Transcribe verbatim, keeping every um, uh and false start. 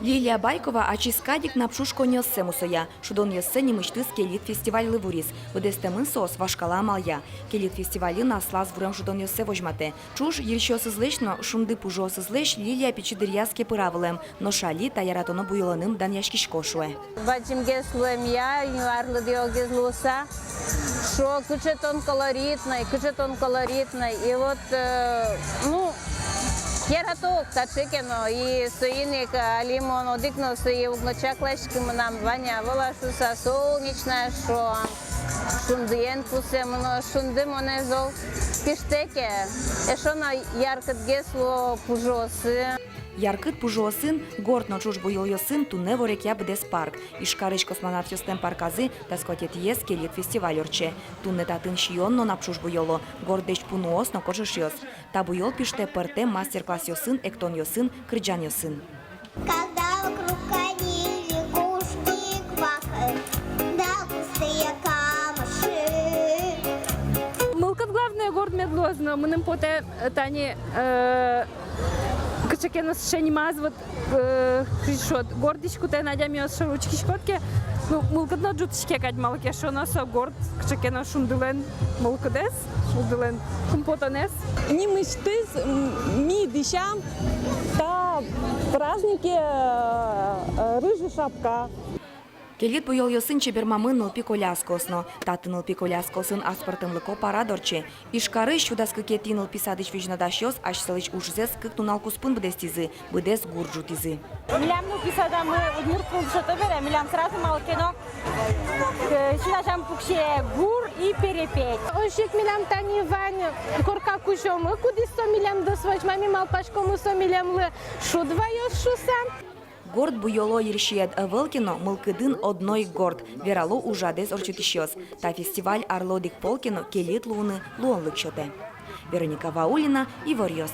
Лилия Байкова ачиз кадь ик напшуж коньёссэ мусоя. Шудонъёссэ нимысьтыз «Келит» фестивальлы вуриз. Быдэстэмын соос вашкала амалъя. «Келит» фестивальын аслаз вурем шудонъёссэ возьматэ. Ӵуж йырсиосызлэсь но шунды пужыосызлэсь Лилия пичи дыръяз кепыра вылэм, нош али та яратоно буёлэным данъяськисько, шуэ. Бадӟымгес луэмъя, арлыдэ огез луыса, шуо: «Кыӵе тон колоритной, кыӵе тон колоритной». И вот, э, ну, ярато ук таӵе ке но, и соин ик али мон одӥг но сое уг но чакласькы, мынам вань-а, ӧвӧл-а шуыса, солнечная шуо. Шундыен пусэм но, шунды монэ зол пиштэ ке, эшшо но яркытгес луо пужыосы. Яркыт пужыосын, горд но ӵуж буёлъёсын туннэ ворекъя быдэс парк. Ижкарысь космонавтъёслэн парказы дас куатетӥез «Келит» фестиваль ортче. Туннэ татын сиён но напшуж буёло, гордлэсь пуныос но кожашъёс. Та буёл пиштэ пӧртэм мастер-классъёсын, эктонъёсын, кырӟанъёсын. Когда вокруг одни лягушки квакают, да густые камыши. Мылкыд, главное, горд мед луоз но, мыным потэ, э, тани, э, кыӵе ке но сыӵе нимаз, вот, э, кызьы шуод, гордысь кутэ, адямиос шоры учкиськод ке, ну, мылкыд но ӝутӥське кадь, малы ке шуоно, со горд кыӵе ке но шундылэн мылкыдэз, шундылэн шумпотонэз. Нимысьтыз, м, ми дӥсям та празднике, э, рыжий шапка. «Келит» буёлъёсын чебермамын нылпи коляскаос но. Татын нылпи коляскаосын аспӧртэмлыко парад ортче. Ижкарысь дас кыкетӥ нылпи садысь визьнодасьёс асьсэлэсь ужзэс кык нунал куспын быдэстӥзы, быдэс гур ӝутӥзы. Милям нылпи садамы удмурт кыл дышето бере, милям сразу, малы ке но, э, син азям пуксе гур и перепеч. Озьы ик милям тани вань корка кузёмы, кудӥз со милемды возьма, ми малпаськомы, со милемлы шуд ваёз шуыса. Горд буёло йырсиед ӧвӧл ке но, мылкыдын одно ик горд, верало ужрадэз ортчытӥсьёс. Та фестиваль арлы одӥг пол ке но «Келит» луыны луонлык сётэ. Вероника Ваулина, «Иворъёс».